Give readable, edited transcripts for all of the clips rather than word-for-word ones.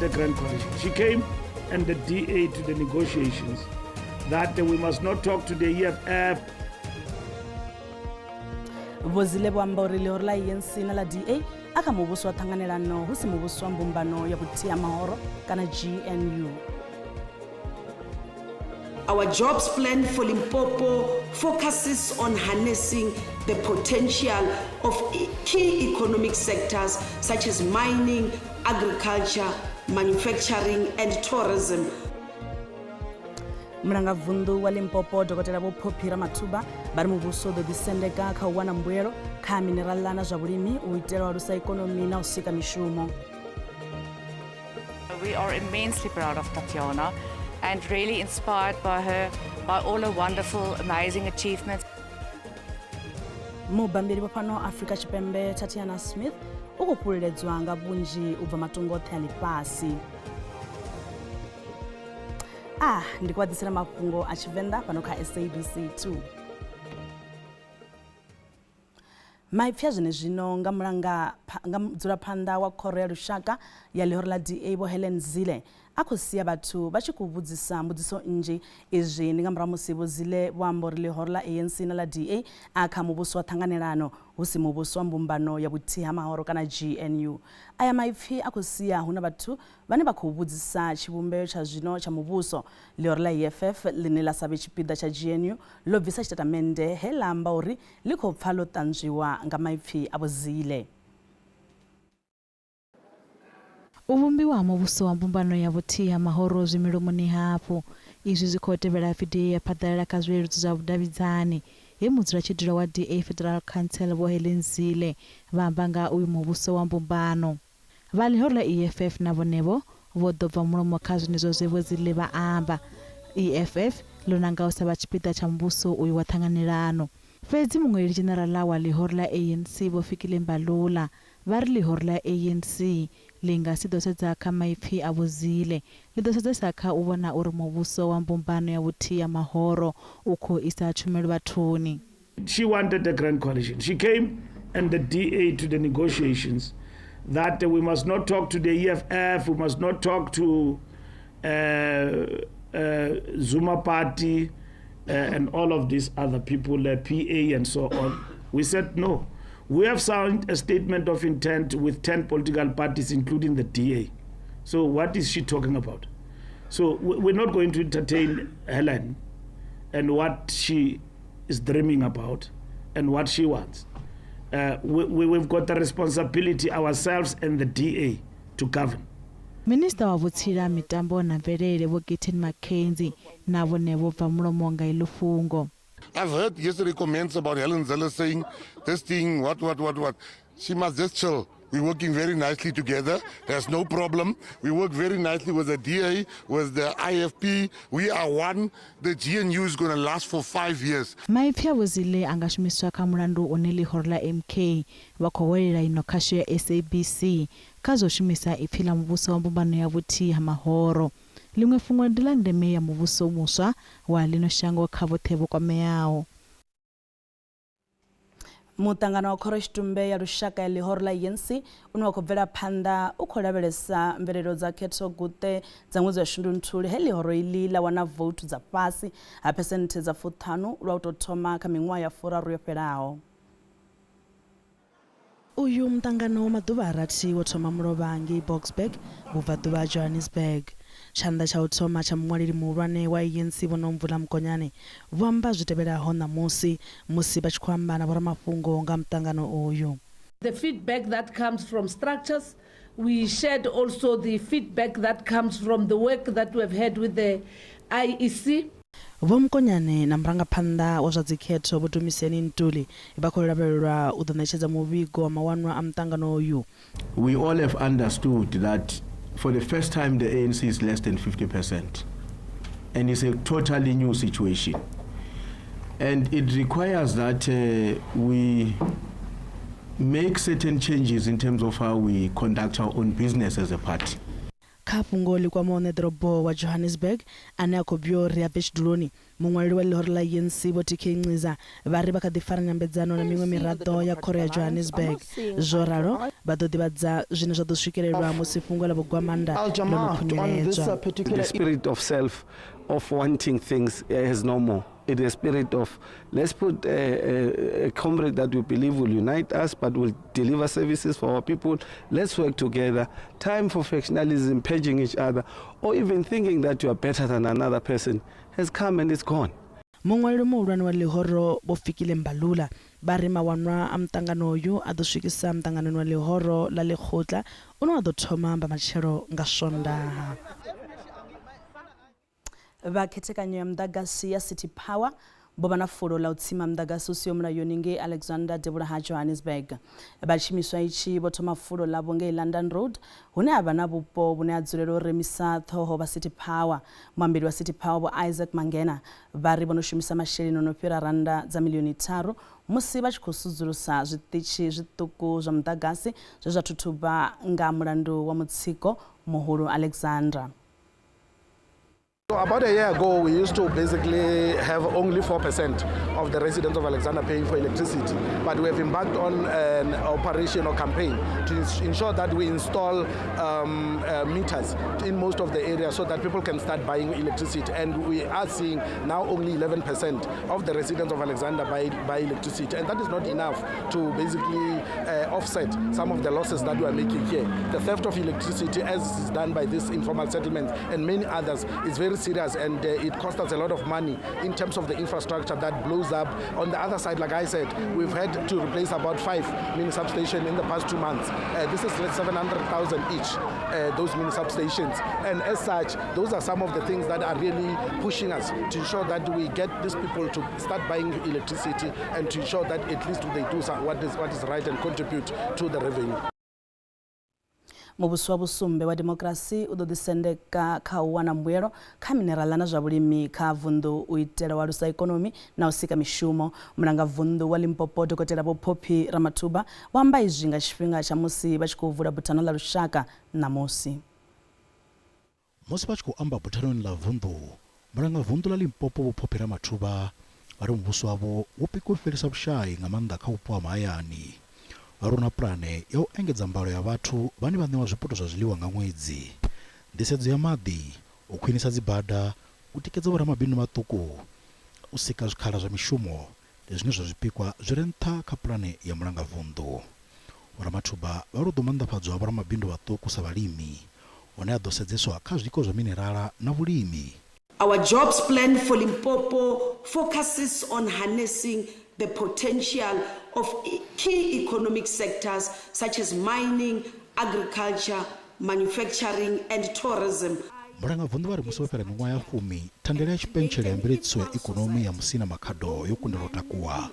wanted the Grand Coalition. She came and the DA to the negotiations that we must not talk to the EFF. Vho Zille vho amba uri ḽihoro ḽa ANC na ḽa DA a kha muvhuso wa ṱhanganelano hu si muvhuso wa mbumbano ya vhuthihi ha mahoro kana GNU. Our jobs plan for Limpopo focuses on harnessing the potential of key economic sectors such as mining, agriculture, manufacturing and tourism. Mulangavunḓu wa Limpopo Dokotela Vho Phophi Ramathuba vha ri muvhuso u ḓo ḓisendeka kha u wana mbuelo kha minerala na zwa vhulimi u itela u alusa ikonomi na u sika mishumo. We are immensely proud of Tatiana and really inspired by her, by all her wonderful, amazing achievements. Mubambeli wa fhano Afrika Tshipembe Tatiana Smith u khou fhululedzwa nga vhunzhi u bva matungo oṱhe a ḽifhasi. Ah, ndi khou ḓisela mafhungo a Tshivenḓa fhano kha SABC 2. Maipfi a zwenezwino nga mulanga nga mudzulaphanḓa wa khoro ya lushaka ya ḽihoro ḽa DA Vho Helen Zille a khou sia vhathu vha tshi khou vhudzisa mbudziso nnzhi. Izwi ndi nga murahu musi Vho Zille vho amba uri ḽihoro ḽa ANC na ḽa DA a kha muvhuso wa ṱhanganelano hu si muvhuso wa mbumbano ya vhuthihi ha mahoro kana GNU. Aya maipfi a khou sia hu na vhathu vhane vha khou vhudzisa tshivhumbeo tsha zwino tsha muvhuso. Ḽihoro ḽa EFF ḽine ḽa sa vhe tshipiḓa tsha GNU ḽo bvisa tshitatamennde he ḽa amba uri ḽi khou pfa ḽo ṱanzwiwa nga maipfi a Vho Zille. U vhumbiwa ha muvhuso wa mbumbano ya vhuthihi ha mahoro zwi milomoni hafhu. Izwi zwi khou tevhela vidio ye ya phaḓalala kha zwileludzi zwa vhudavhidzani he mudzulatshidulo wa DA Federal Council Vho Helen Zille vha amba nga ha uyu muvhuso wa mbumbano. Vha ḽihoro ḽa EFF na vhone-vho vho ḓo bva mulomo kha zwenezwo zwe Vho Zille vha amba. EFF ḽo nanga u sa vha tshipiḓa tsha muvhuso uyu wa ṱhanganelano. Fhedzi muṅwaleli dzheneraḽa wa ḽihoro ḽa ANC Vho Fikile Mbalula vha ri ḽihoro ḽa ANC ḽi nga si ḓo sedza kha maipfi a Vho Zille, ḽi ḓo sedzesa kha u vhona uri muvhuso wa mbumbano ya vhuthihi ya mahoro u khou isa tshumelo vhathuni. She wanted a grand coalition. She came and the DA to the negotiations that we must not talk to the EFF, we must not talk to Zuma party and all of these other people, PA and so on. We said no. We have signed a statement of intent with 10 political parties, including the DA. So what is she talking about? So we're not going to entertain Helen and what she is dreaming about and what she wants. We've got the responsibility ourselves and the DA to govern. Minisiṱa wa Vhutsila, Mitambo na Mvelele Vho Gayton McKenzie na vhone vho bva mulomo nga iḽo fhungo. I've heard yesterday comments about Helen Zille saying this thing, what, what, what, what. She must just chill. We're working very nicely together. There's no problem. We work very nicely with the DA, with the IFP. We are one. The GNU is going to last for 5 years. Maipfi a Vho Zille a nga shumiswa kha mulandu une ḽihoro ḽa MK vha khou hwelela ino khasho ya SABC kha zwa u shumisa ipfi ḽa muvhuso wa mbumbano ya vhuthihi ha mahoro. Ḽiṅwe fhungo ndi ḽa ndeme ya muvhuso muswa wa ḽino shango kha vhoṱhe vho kwameaho. Muṱangano wa khorotshitumbe ya lushaka ya ḽihoro ḽa ANC une wa khou bvela phanḓa u khou lavhelesa mvelelo dza khetho guṱe dza ṅwedzi wa Shundunthule he ḽihoro iḽi ḽa wana vouthu dza fhasi ha phesenthe dza fuṱhanu lwa u tou thoma kha miṅwaha ya furaru yo fhelaho. Uyu muṱangano wa maḓuvha a rathi wo thoma mulovha ngei Boksburg, vhubvaḓuvha ha Johannesburg. Tshanḓa tsha u thoma tsha muṅwaleli muhulwane wa ANC Vho Nomvula Mokonyane vho amba zwi tevhelaho ṋamusi musi vha tshi khou amba na vhoramafhungo nga muṱangano uyu. The feedback that comes from structures, we shared also the feedback that comes from the work that we have had with the IEC. Vho Mokonyane na murangaphanḓa wa zwa dzikhetho Vho Dumiseni Ntuli vha khou lavhelelwa u ḓo ṋetshedza muvhigo wa mawanwa a muṱangano uyu. We all have understood that for the first time the ANC is less than 50%, and it's a totally new situation. And it requires that we make certain changes in terms of how we conduct our own business as a party. Kha fhungo ḽi kwamaho ṋeḓorobo wa Johannesburg ane a khou bviwa uri a bve tshiduloni, muṅwaleli wa ḽihoro ḽa ANC Vho TK Nciza vha ri vha kha ḓi fara nyambedzano na miṅwe miraḓo ya khoro ya Johannesburg. Zwo ralo, vha ḓo ḓivhadza zwine zwa ḓo swikelelwa musi fhungo ḽa Vho Gwamanda ḽo no khunyeledzwa. The spirit of self, of wanting things is no more. It is a spirit of let's put a comrade that we believe will unite us but will deliver services for our people. Let's work together. Time for factionalism, paging each other, or even thinking that you are better than another person has come and it's gone. Muṅwaleli muhulwane wa ḽihoro Vho Fikile Mbalula vha ri mawanwa a muṱangano uyu a ḓo swikisa muṱanganoni wa ḽihoro ḽa ḽikgotla une wa ḓo thoma mbamatshelo nga Swondaha. Vha khethekanyo ya muḓagasi ya City Power vho vha na fulo ḽa u tsima muḓagasi u siho mulayoni ngei Alexander devhula ha Johannesburg. Vha tshiimiswa itshi vho thoma fulo ḽavho ngei London Road hune ha vha na vhupo vhune ha dzulela u remisa ṱhoho vha City Power. Muambeli wa City Power Vho Isaac Mangena vha ri vho no shumisa masheleni o no fhira rannda dza miḽioni tharu musi vha tshi khou sudzulusa zwiṱitshi zwiṱuku zwa muḓagasi zwe zwa thuthuba nga mulandu wa mutsiko muhulu Alexandra. So about a year ago, we used to basically have only 4% of the residents of Alexandra paying for electricity. But we have embarked on an operation or campaign to ensure that we install meters in most of the areas so that people can start buying electricity. And we are seeing now only 11% of the residents of Alexandra buy electricity. And that is not enough to basically offset some of the losses that we are making here. The theft of electricity, as is done by this informal settlement and many others, is very serious, and it costs us a lot of money in terms of the infrastructure that blows up. On the other side, like I said, we've had to replace about 5 mini substations in the past 2 months. This is 700,000 each, those mini substations. And as such, those are some of the things that are really pushing us to ensure that we get these people to start buying electricity and to ensure that at least they do what is right and contribute to the revenue. Muvhuso wa vhusumbe wa demokirasi u ḓo ḓisendeka kha u wana mbuelo kha minerala na zwa vhulimi kha vunḓu u itela u alusa ikonomi na u sika mishumo. Mulanga vunḓu wa Limpopo Dokotela Vho Phophi Ramathuba vho amba izwi nga tshifhinga tsha musi vha tshi khou vula buthano ḽa lushaka ṋamusi. Musi vha tshi khou amba buthanoni ḽa vunḓu, mulanga vunḓu ḽa Limpopo Vho Phophi Ramathuba vha ri muvhuso wavho wo pikwa u fhelisa vhushai nga maanḓa kha vhupo ha mahayani. Vha ri hu na pulane ya u engedza mbalo ya vhathu vhane vha ṋewa zwipoto zwa zwiḽiwa nga ṅwedzi, nḓisedzo ya maḓi, u khwinisa dzibada, u tikedza vhoramabindu vhaṱuku, u sika zwikhala zwa mishumo ndi zwiṅwe zwa zwipikwa zwi re nṱha kha pulane ya mulanga vunḓu. Vho Ramathuba vha ri hu ḓo maanḓafhadzwa vhoramabindu vhaṱuku sa vhalimi, hune ha ḓo sedzeswa kha zwiko zwa minerala na vhulimi. Our jobs plan for Limpopo focuses on harnessing the potential of key economic sectors such as mining, agriculture, manufacturing and tourism. Mulanga vunḓu vha ri musi wo fhela miṅwaha ya 10, thandela ya tshipentshela ya mveledziso ya ikonomi ya Musina Makhado yo kundelwa u takuwa.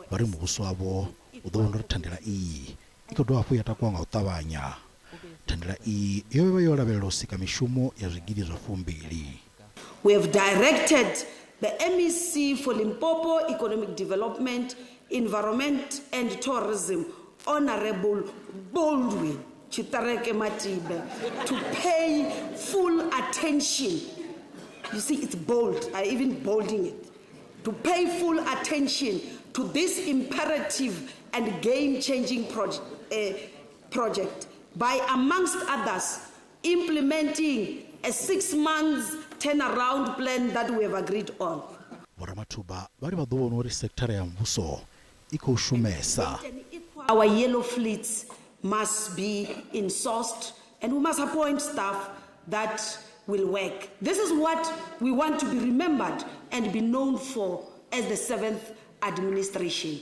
Vha ri muvhuso wavho u ḓo vhona uri thandela iyi i khou dovha hafhu ya takuwa nga u ṱavhanya. Thandela iyi yo vha yo lavhelela u sika mishumo ya zwigidi zwa 20. We have directed the MEC for Limpopo Economic Development, Environment and Tourism, Honorable Baldwin Tshitereke Matibe, to pay full attention. You see, it's bold. I even bolding it. To pay full attention to this imperative and game-changing project by, amongst others, implementing a 6 months turnaround plan that we have agreed on. Vho Ramathuba vha ri vha ḓo vhona uri sekithara ya muvhuso i khou shumesa. Our yellow fleets must be insourced and we must appoint staff that will work. This is what we want to be remembered and be known for as the 7th administration.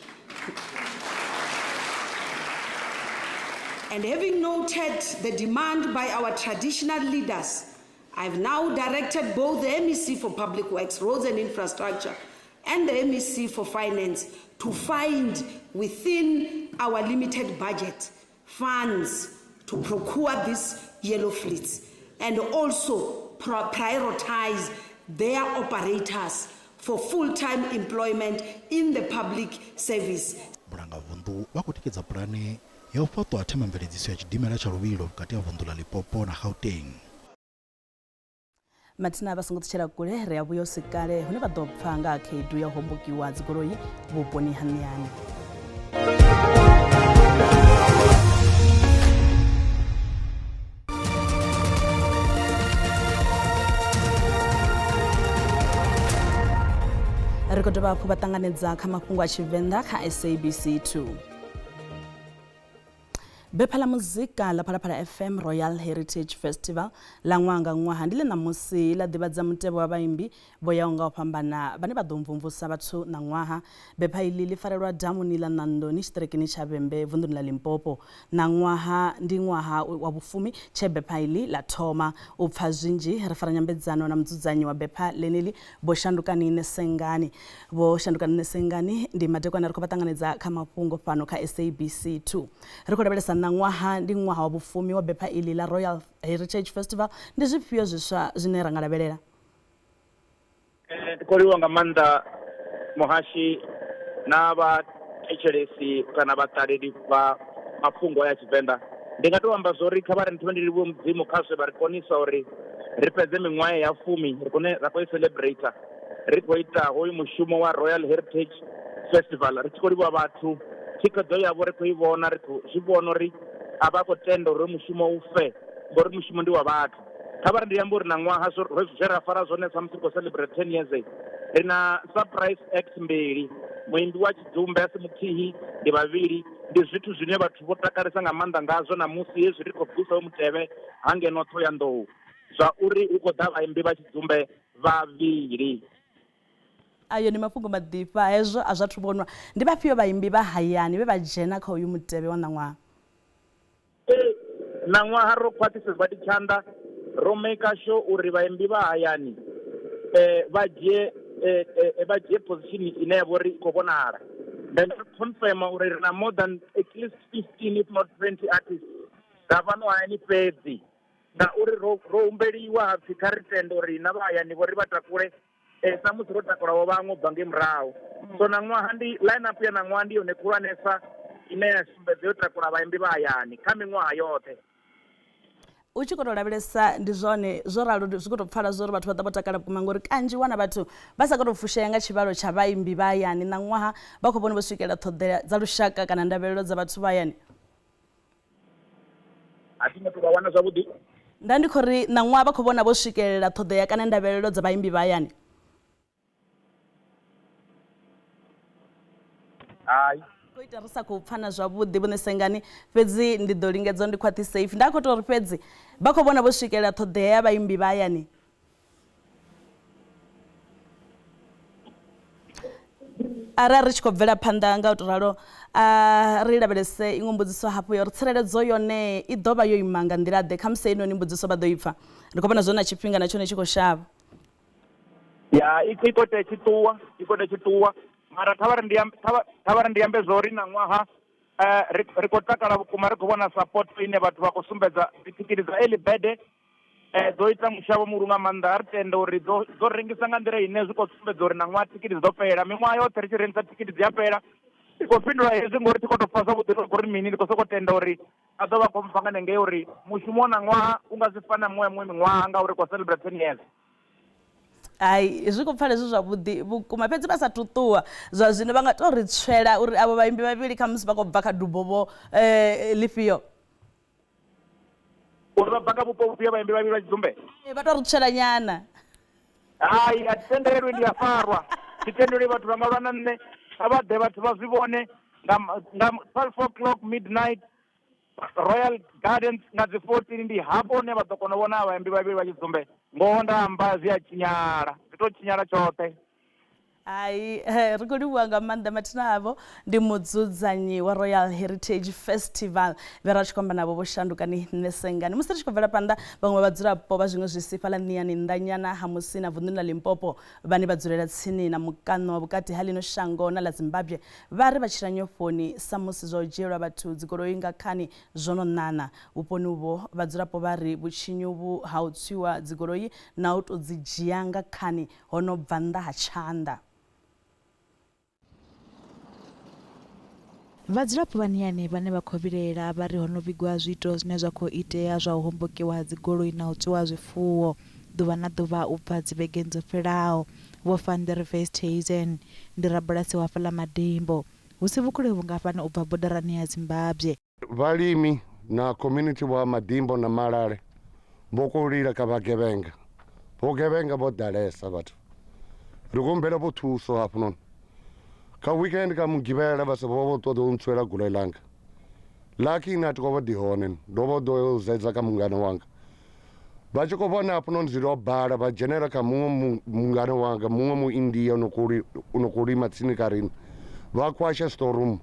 And having noted the demand by our traditional leaders, I've now directed both the MEC for Public Works, Roads and Infrastructure and the MEC for Finance to find within our limited budget funds to procure these yellow fleets and also prioritize their operators for full-time employment in the public service. Mulanga vunḓu vha khou tikedza pulane ya u fhaṱwa ha themamveledziso ya tshidimela tsha luvhilo vhukati ha vunḓu ḽa Limpopo na Gauteng. Mathina vha songo ṱutshela kule ri a vhuya u si kale hune vha ḓo pfa nga ha khaedu ya u hombokiwa dzigoloi vhuponi ha Ṋiani. Ri khou dovha hafhu vha ṱanganedza kha mafhungo a Tshivenḓa kha SABC 2. Bepha ḽa muzika ḽa Phalaphala FM Royal Heritage Festival ḽa ṅwaha nga ṅwaha ndi ḽe ṋamusi ḽa ḓivhadza mutevhe wa vhaimbi vho yaho nga u fhambana vhane vha ḓo mvumvusa vhathu ṋaṅwaha. Bepha iḽi ḽi farelwa damuni ḽa Ṋandoni tshiṱirikini tsha Vhembe vunḓuni ḽa Limpopo. Ṋaṅwaha ndi ṅwaha wa vhufumi tshe bepha iḽi ḽa thoma. U pfa zwinzhi ri fara nyambedzano na mudzudzanyi wa bepha ḽeneḽi Vho Shandukani Nesengani. Vho Shandukani Nesengani ndi madekwana ri khou vha ṱanganedza kha mafhungo fhano kha SABC 2. Ri khou lavhelesa ṋaṅwaha ndi ṅwaha wa vhufumi wa bepha iḽi ḽa Royal Heritage Festival. Ndi zwifhio zwiswa zwine ra nga lavhelela? Ndi khou livhuwa nga maanḓa muhashi na vhathetshelesi kana vhaṱaleli vha mafhungo ya Tshivenḓa. Ndi nga tou amba zwori kha vha ri thome ndi livhuwe Mudzimu kha zwe vha ri konisa uri ri fhedze miṅwaha ya fumi ri kone ra khou i celebrator ri khou ita hoyu mushumo wa Royal Heritage Festival ri tshi khou livhuwa vhathu thikhedzo yavho ri khou i vhona ri khou zwi vhona uri a vha khou tenda uri mushumo u fe ngori mushumo ndi wa vhathu kha vha ri ndi amba uri na ṅwaha zwe ra fara zwone sa musi ri khou celebrate 10 years ri na surprise act mbili muimbi wa tshidzumbe a si muthihi ndi vhavhili ndi zwithu zwine vhathu vho takalesa nga maanḓa ngazwo na musi hezwi ri khou bvisa mutevhe hangeno Ṱhohoyanḓou zwa uri hu khou ḓa vhaimbi vha tshidzumbe vhavhili. Ayo ndi mafhungo maḓifha, hezwo a zwa thu vhonwa. Ndi vhafhio vhaimbi vha hayani vhe vha dzhena kha uyu mutevhe wa ṋaṅwaha? Ee, ṋaṅwaha ro khwaṱhisa badi tshanḓa, ro maker sure uri vhaimbi vha hayani vha dzhie vha dzhie position ine ya vha uri i khou vhonala. Nda ri confirm uri ri na more than at least 15 if not 20 artists nga fhano hayani fhedzi ngauri ro ro humbeliwa ha pfhi kha ri tende uri na vha hayani vho ri vha takule eh, sa musi ro takulaho vhaṅwe u bva ngei murahu so ṋaṅwaha ndi line up ya ṋaṅwaha ndi yone khulwanesa ine ya sumbedza yo takula vhaimbi vha hayani kha miṅwaha yoṱhe u tshi khou tou lavhelesa ndi zwone zwo ralo zwi khou tou pfala zwo uri vhathu vha ḓo vho takala vhukuma ngori kanzhi wana vhathu vha sa khou tou fushea nga tshivhalo tsha vhaimbi vha hayani ṋaṅwaha vha khou vhona vho swikelela ṱhoḓea dza lushaka kana ndavhelelo dza vhathu vha hayani A thi ngo tou vha wana zwavhuḓi. Nda ndi khou ri ṋaṅwaha vha khou vhona vho swikelela ṱhoḓea kana ndavhelelo dza vhaimbi vha hayani. Hai. Khou ita ri sa khou pfana zwavhuḓi Vho Ṋesengani, fhedzi ndi ḓo lingedza uri ndi khwaṱhise ipfi. Nda khou tou ri fhedzi vha khou vhona vho swikelela ṱhoḓea ya vhaimbi vha hayani. Arali ri tshi khou bvela phanḓa nga u tou ralo, a ri lavhelese iṅwe mbudziso hafhu ya uri tsireledzo yone i ḓo vha yo ima nga nḓila-ḓe. Khamusi heinoni mbudziso vha ḓo i pfa. Ndi khou vhona zwo na tshifhinga na tshone tshi khou shavha. Ya, i khou tea tshi ṱuwa, i khou tea tshi ṱuwa. Mara kha vha ri ndi ambe, kha vha ri ndi ambe zwa uri ṋaṅwaha ri ri khou takala vhukuma ri khou vhona support ine vhathu vha khou sumbedza dzithikhithi dza early bird Eh, dzo ita mushavho muhulu nga maanḓa a ri tende uri dzo dzo rengisa nga nḓila ine zwi khou sumbedza uri na ṅwaha thikhithi dzi ḓo fhela miṅwaha yoṱhe ri tshi rengisa thikhithi dzi a fhela ndi khou fhindula hezwi ngori thi khou tou pfa zwavhuḓi uri khou ri mini ndi khou sokou tenda uri a ḓo vha khou mpfa nga nengei uri mushumo wa ṋaṅwaha u nga si fane na muṅwe muṅwe miṅwaha ngauri khou celebrate 10 years Hai, zwi khou pfala zwi zwavhuḓi vhukuma fhedzi vha sathu ṱuwa zwa zwino vha nga tou ri tswela uri avho vhaimbi vhavhili khamusi vha khou bva kha dubo vho um ḽifhio Uri vha bva kha vhupo vhufhio vhaimbi vhavhili vha tshidzumbe? Ee, vha tou ri tswela nyana. Hai, a thi tendelwi, ndi a farwa. Thi tendelwi, vhathu vha nga lwa na nṋe. Kha vha ḓe vhathu vha zwi vhone nga nga 12 o'clock midnight Royal Gardens nga dzi 14 ndi hafho hune vha ḓo kona u vhona vhaimbi vhavhili vha tshidzumbe. Ngoho nda amba zwi a tshinyala, zwi tou tshinyala tshoṱhe. Hai, ri khou livhuwa nga maanḓa mathina avho ndi mudzudzanyi wa Royal Heritage Festival vhe ra tshi khou amba navho vho Shandukani Nesengani. Musi ri tshi khou bvela phanḓa, vhaṅwe vha vhadzulapo vha zwiṅwe zwisi fhaḽa Ṋiani nnḓanyana ha Musina vunḓuni ḽa Limpopo vhane vha dzulela tsini na mukaṋo wa vhukati ha ḽino shango na ḽa Zimbabwe vha ri vha tshila nyofhoni sa musi zwa u dzhielwa vhathu dzigoloi nga khani zwo no ṋaṋa. Vhuponi uvho vhadzulapo vha ri vhutshinyi uvhu ha u tswiwa dzigoloi na u tou dzi dzhia nga khani ho no bva nnḓa ha tshanḓa. Vhadzulapo vha Niani vhane vha khou vhilaela vha ri ho no vhigwa zwiito zwine zwa khou itea zwa u hombokiwa ha dzigoloi na u tswiwa ha zwifuwo. Ḓuvha na ḓuvha u bva dzivhegeni dzo fhelaho. Vho Van der Westhuizen ndi rabulasi wa fhaḽa Madimbo, hu si vhukule vhungafhani u bva bodarani ya Zimbabwe. Vhalimi na community wa Madimbo na Malale vho khou lila kha vhagevhenga. Vhugevhenga vho ḓalesa vhathu. Ri khou humbela vho thuso hafhanoni. Kha weekend kha mugivhela vha sa vho ṱoḓa u ntswela goloi langa. Lucky na thi khou vha ḓi hone, ndo vho ḓo zedza kha mungana wanga. Vha tshi khou vhona hafhanoni zwi ro bala vha dzhenela kha muṅwe mungana wanga, muṅwe mu India no khou lima tsini kha riṋe. Vha kwasha storeroom.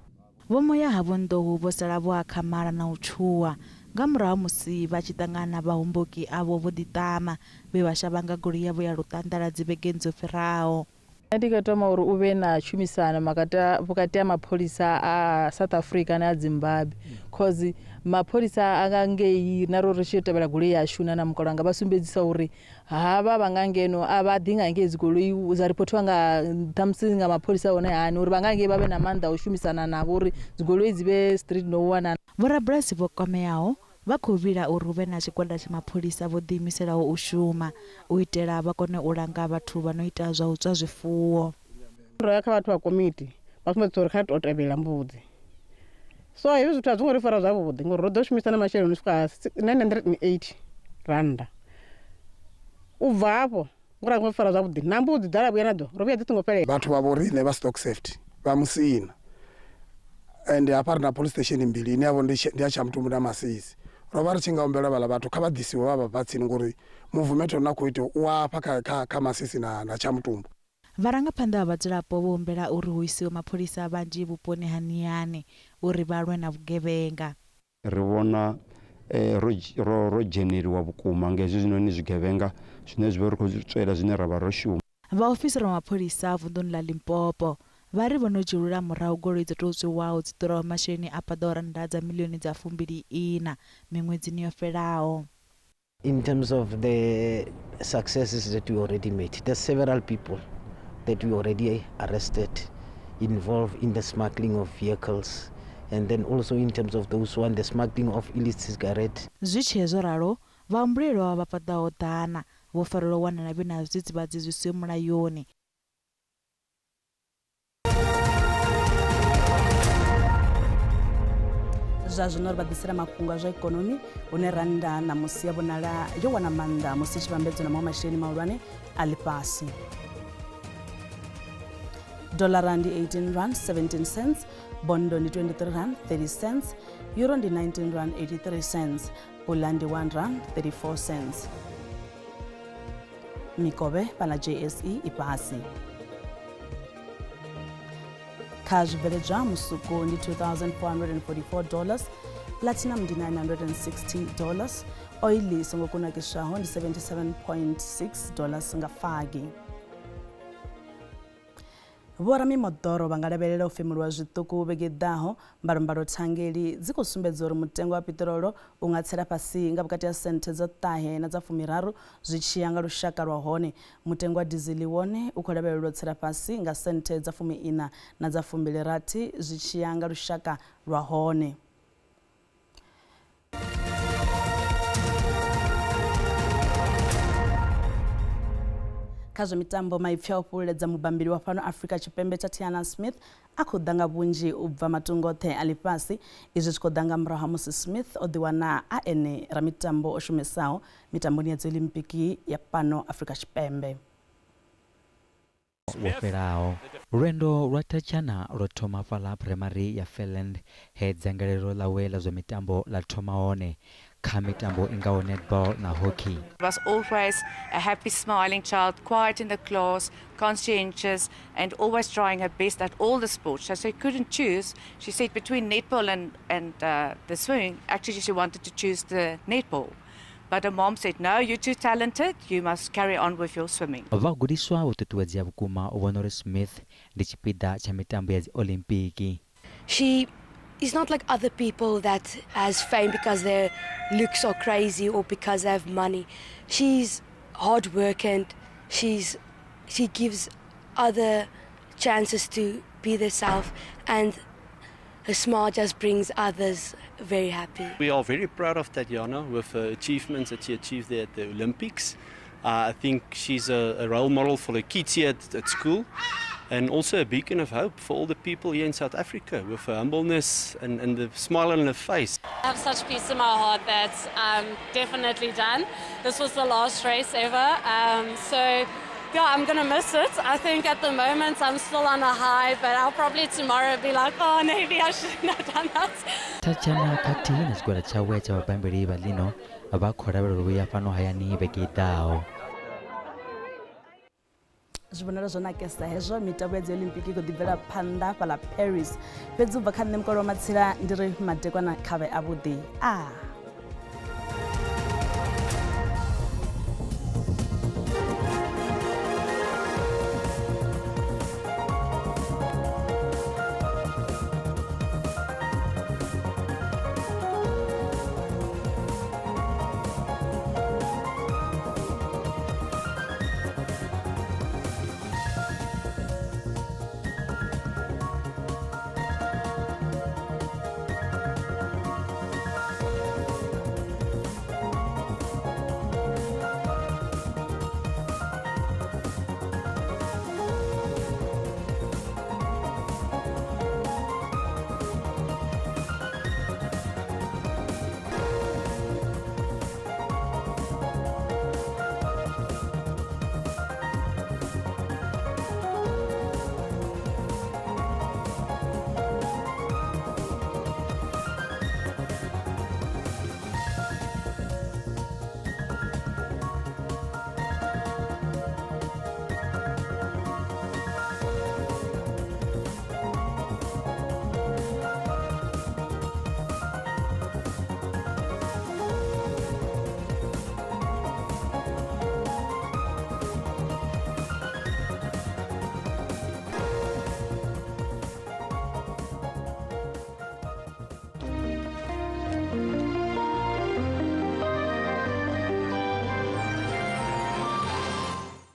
Vho Moya ha Vho Nḓou vho sala vho akhamala na u tshuwa nga murahu ha musi vha tshi ṱangana na vhahomboki avho vho ḓiṱama vhe vha shavha nga goloi yavho ya luṱanḓala dzivhegeni dzo fhiraho. Nṋe ndi khou tama uri u vhe na tshumisano vhukati ha mapholisa a South Africa na a Zimbabwe, cause mapholisa a nga ngei na ro ri tshi tevhela goloi yashu na na mukalanga vha sumbedzisa uri havha vha nga ngeno a vha ḓi nga ngei dzigoloi dza ripothiwa nga ṱhamusi nga mapholisa one hani uri vha nga ngei vha vhe na maanḓa a u shumisana navho uri dzigoloi dzi vhe street no wana. Vhorabulasi vho kwameaho vha khou vhila uri hu vhe na tshigwada tsha mapholisa vho ḓiimiselaho u shuma u itela vha kone u langa vhathu vha no ita zwa u tswa zwifuwo. Ro ya kha vhathu vha komiti vha sumbedzisa uri kha ri tou tevhela mbudzi. So hezwi zwithu a zwo ngo ri fara zwavhuḓi ngori ro ḓo shumisa na masheleni u swika 980 rannda. U bva hafho ngori a zwo ngo fara zwavhuḓi na mbudzi dza ra vhuya nadzo ro vhuya dzi songo fhelela. Vhathu vha vho riṋe vha stock safety vha Musina and hafha ri na police station mbili ine yavho ndi ya Tshamutumbu na Masisi. Ro vha ri tshi nga humbela vhaḽa vhathu kha vha ḓisiwe vha vha bva tsini ngori movement une khou itiwa u afha kha kha kha Masisi na na Tshamutumbu. Vharangaphanḓa vha vhadzulapo vho humbela uri hu isiwe mapholisa vhanzhi vhuponi ha Niani uri vha lwe na vhugevhenga. Ri vhona ro ro ro dzheneliwa vhukuma nga hezwi zwinoni zwigevhenga zwine zwi vha ri khou zwi tswela zwine ra vha ro shuma. Vhaofisiri vha mapholisa vunḓuni ḽa Limpopo vha ri vho no dzhiulula murahu goloi dzo tou tswiwaho dzi ḓuraho masheleni a paḓaho rannda dza miḽioni dza 24 miṅwedzini yo fhelaho. In terms of the successes that we already made, there's several people that we already arrested involved in the smuggling of vehicles, and then also in terms of those one, the smuggling of illicit cigarette. Zwi tshee zwo ralo, vhahumbulelwa vha paḓaho ḓana vho farelwa u wanala vhe na zwidzidzivhadzi zwi siho mulayoni. Zwa zwino ri vha ḓisela mafhungo a zwa ikonomi hune rannda ṋamusi ya vhonala yo wana maanḓa musi i tshi vhambedzwa na maṅwe masheleni mahulwane a ḽifhasi. Dolara ndi 18 rand 17 cents, bondo ndi 23 rand 30 cents, euro ndi 19 rand 83 cents, pula ndi 1 rand 34 cents. Mikovhe fhaḽa JSE i fhasi. Kha zwibveledzwa musuku ndi 2444 dollars, platinum ndi 960 dollars, oili i songo kunakiswaho ndi 77.6 dollars nga fagi. Vhoramimoḓoro vha nga lavhelela u femuluwa zwiṱuku vhege i ḓaho. Mbalombalo thangeli dzi khou sumbedza uri mutengo wa piṱirolo u nga tsela fhasi nga vhukati ha senthe dza ṱahe na dza 30 zwi tshi ya nga lushaka lwa hone. Mutengo wa dizili wone u khou lavhelelwa u tsela fhasi nga senthe dza 14 na dza 26 zwi tshi ya nga lushaka lwa hone. Kha zwa mitambo, maipfi a u fhululedza mubambeli wa fhano Afrika Tshipembe Tatiana Smith a khou ḓa nga vhunzhi u bva matungo oṱhe a ḽifhasi. Izwi zwi khou ḓa nga murahu ha musi Smith o ḓiwana a ene ramitambo o shumesaho mitamboni ya dziolimpiki ya fhano Afrika Tshipembe. Wo fhelaho, lwendo lwa Tatiana lwo thoma fhaḽa phuraimari ya Fairland he dzangalelo ḽawe ḽa zwa mitambo ḽa thoma hone kha mitambo i ngaho netball na hockey. Was always a happy, smiling child, quiet in the class, conscientious, and always trying her best at all the sports. So she couldn't choose. She said between netball and the swimming, actually she wanted to choose the netball. But her mom said, no, you're too talented, you must carry on with your swimming. Vhagudiswa vho ṱuṱuwedzea vhukuma u vhona uri Smith ndi tshipiḓa tsha mitambo ya dziolimpiki. She is not like other people that has fame because their looks are crazy or because they have money. She's hard work and she gives other chances to be themselves, and her smile just brings others very happy. We are very proud of Tatiana with her achievements that she achieved there at the Olympics. I think she's a role model for the kids here at school, and also a beacon of hope for all the people here in South Africa with her humbleness and the smile on her face. I have such peace in my heart that I'm definitely done. This was the last race ever. So, yeah, I'm going to miss it. I think at the moment I'm still on a high, but I'll probably tomorrow be like, oh, maybe I shouldn't have done that. Thatjana khathihi na tshigwada tshawe tsha vhabambeli vha ḽino vha khou lavhelelwa u vhuya fhano hayani vhege i ḓaho. Zwi vhonala zwo nakesa hezwo mitambo ya dzi Olympic i khou ḓi bvela phanḓa fhaḽa Paris. Fhedzi u bva kha nṋe Mukolo wa Matsila ndi ri madekwana khavhe avhuḓi. Ah.